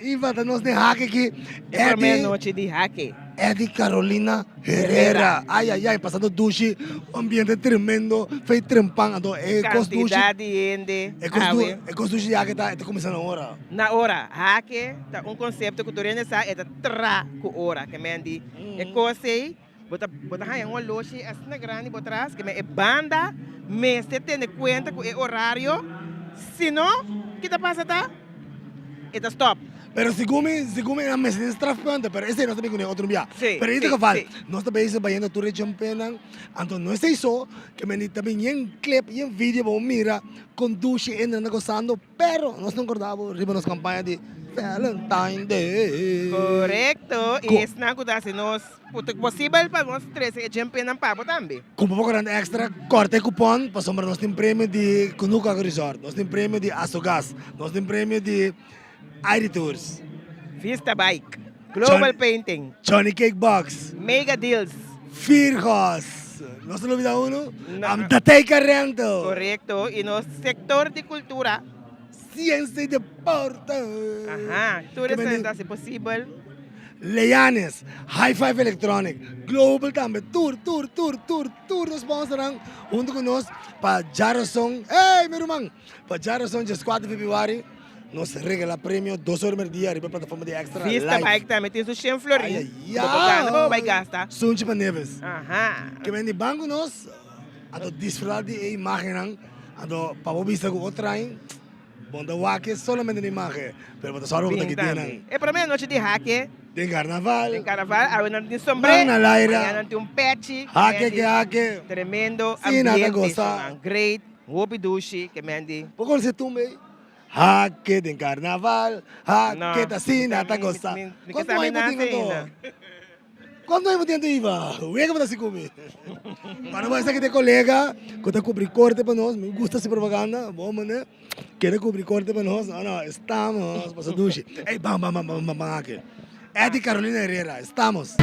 Iva ta nos den hake aki. E prome nochi di hake. Eddy Carolina Herrera. Ay ay ay pasando dushi ambiente tremendo fey trempan anto e kos dushi. Kantidat di hende awe. E kos dushi di hake ta e ta kuminsá na ora. Na ora. Hake ta un konsepto ku tur hende sa e ta tra ku ora. Ke men di e kos ei bo ta bo ta haña un oloshi asina grandi bo tras ke men e banda mester tene kuenta ku e orario si no ki ta pasa ta e ta stop. Pero segun mi, segun mi nan mester tin strafpunten, pero esei nos ta bin kuné otro bia. Sí, Pero sí, ita geval, sí. nos ta bezig bayendo tur e jumpennan, anto no esei so, ke men di ta bin yen clip, yen video bo mira kon dushi hende nan ta gosando, pero nos no korda bo riba nos kampaña di Valentine Day. Korekto, i Ku. esnan ku ta hasi nos posibel pa nos trese e jumpennan pa bo tambe. Kumpra bo korant extra, kòrta e kupon, pasobra nos tin premio di Kunuku Agro Resort, nos tin premio di Asogas, nos tin premio di Aire Tours. Vista Bike, Global Painting. Johnny Cake Box. Mega Deals. Virgos. Nos ta lubida uno? No. Tateika Rental. Korekto, i nos sektor di kultura. Siensia i deporte. Aha, tur esei ta hasi posibel. Leanes, High Five Electronic, Global tambe, tur, tur, tur, tur, tur nos sponsornan hunto ku nos pa djarason, ey mi ruman, pa djarason djeskuater febrüari nos regala premio dos ora merdia riba plataforma di Extra Vista Live. Bike tambe tin su shen florin. Ay, ay, Bo por gana, bo ay. bai gasta. Sunchi pa Neves. Aha. Ke men di ban ku nos, anto disfruta di e imagennan, anto pa bo bisa ku otro aña, Bon ta wak e solamente na imagen, pero bo ta sòru bo ta Bin ki den tambe. nan. E prome anochi di hake. Den karnaval. Den karnaval, awe nan tin sombré. Man na laira. Mañana nan tin un pechi. Hake ke hake. Tremendo Sí, nan ta ambiente, gosa. nan great, hopi dushi, ke men di. Bo konosé tumba ei? Hake den karnaval, hake No, ta asina ta mi, gosa. mi, mi ke Kuantu sa mi aña bo tin nase anto? ainda. Cuanto aña bo tin anto Iva? Wega bo ta haci cu mi? Para bo esaki ta e colega cu ta cubri corte pa nos. Mi gusta haci propaganda. Bo mane kere cubri corte pa nos. No, no, estamos. Pasa dushi. Ey, bam, bam, bam, bam, bam, bam aki. Eddy Carolina Herrera, estamos.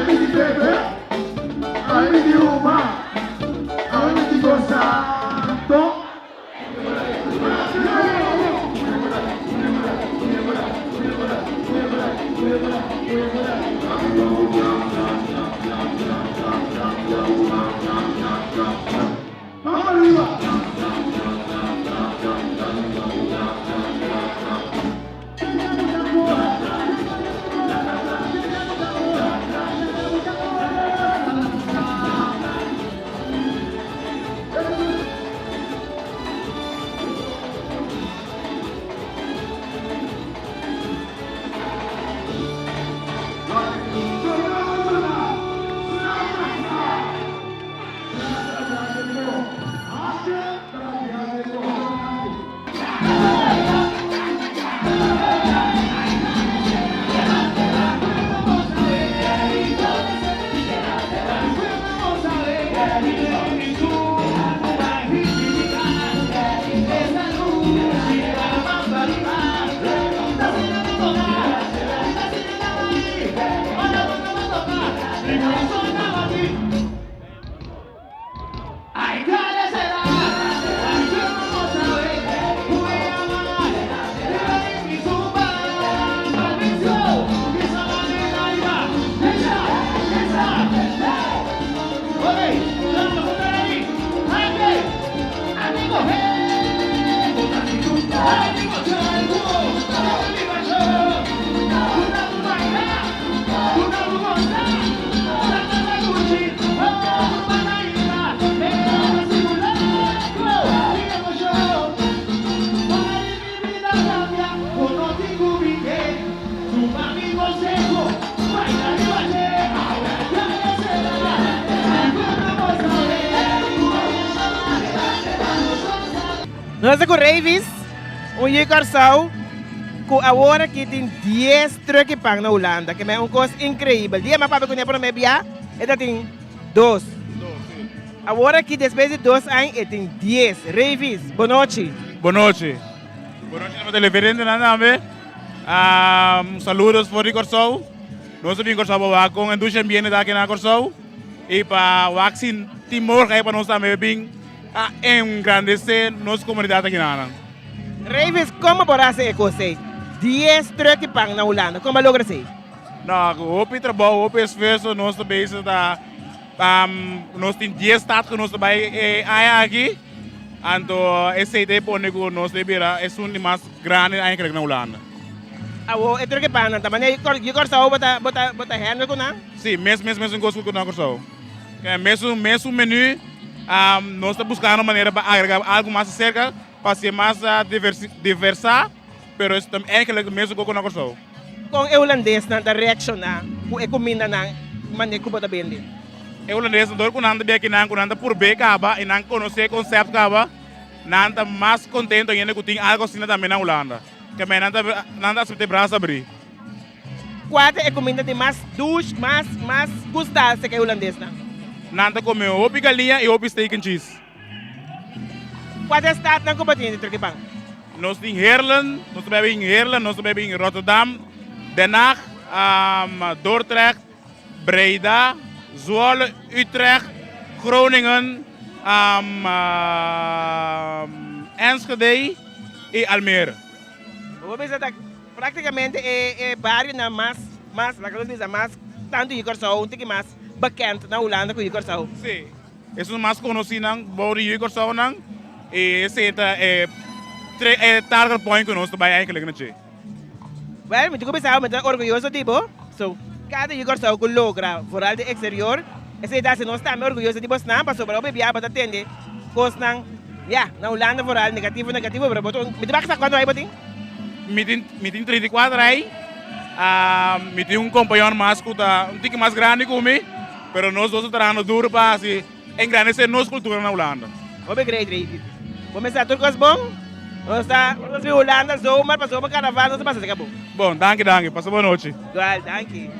mi di bebe, awe mi di huma, awe mi di gosa. To. Vamos arriba. Nos ta ku Ravis, un yu Kòrsou ku awor aki tin dies trùk i pan na Hulanda, ke men un kos inkreibel. Dia mi a papia kuné promé bia, e ta tin dos. Awor aki despues di dos aña e tin dies. Ravis, bonochi. Bonochi. Bonochi na televidentenan tambe. Saludos for di Kòrsou. Nos a bin Kòrsou pa wak kon e dushi ambiente ta aki na Kòrsou i pa wak si tin morgen pa nos tambe bin a engrandesé nos komunidat aki nan. Reyvis, komo por hasi e kos ei? Dies trùk di pan na Hulanda, komo a logra esei? No, ku hopi trabou, hopi esfuerso nos ta bezig ta nos tin dies stad ku nos ta bai e aña aki, anto esei ta e pone ku nos ta bira esun di mas grandi eigenlijk na Hulanda. Awo e trùk di pannan ta manera yu Kòrsou bo ta bo ta bo ta handle ku nan? Si, mes mes mesun kos ku na Kòrsou. Mesun mesun menu, nos ta buskando manera pa agrega algu mas aserka pa hasié mas diversa, pero es ta eigenlijk mesun kos ku na Kòrsou. Kon e hulandesnan ta reakshoná ku e kumindanan manera ku bo ta bende? E hulandesnan dor ku nan ta bia kinan ku nan ta purb'é kaba i nan konosé e konsèpt kaba, nan ta mas kontento ainda ku tin algu asina tambe na Hulanda. Kemey nan ta nan ta asept'é brasa abrí. Kua ta e kuminda di mas dush, mas mas gustá serka e hulandesnan? Nan ta kome hopi galiña i hopi steak and cheese. Kua ta e statnan ku bo tin di Turkipan? Nos tin Heerlen, nos ta bebe in Heerlen, nos ta bebe in Rotterdam, Den Haag, Dordrecht, Breda, Zwolle, Utrecht, Groningen, Enschede i Almere. Bo por bisa ta práktikamente e barionan mas, mas, laga nos bisa mas tantu yu Kòrsou, un tiki mas bekend na Hulanda ku yu Kòrsou. Sí, esun mas konosínan bou di yu Kòrsounan i esei ta e target point ku nos ta bai eigenlijk na dje. Well, mi tin ku bisa bo, mi ta orguyoso di bo. So, kada yu Kòrsou ku logra, foral den eksterior, esei ta hasi nos tambe orguyoso di bosnan, pasobra hopi bia bo ta tende kosnan, ya, na Hulanda foral negativo, negativo, pero bo ta un, mi ta bak sa kuantu ai bo tin? Mi tin, mi tin 34 ai, mi tin un kompañon mas ku ta un tiki mas grandi ku mi, pero nos dos ta trahando duro pa hasi Engrandece nos cultura na Hulanda. Hopi great David. Bo mester tur cos bon. Nos ta nos bin Hulanda zomer pa zomer carnaval nos ta pasa seca bon. Bon, danki danki. Pasa bon nochi. Igual, danki.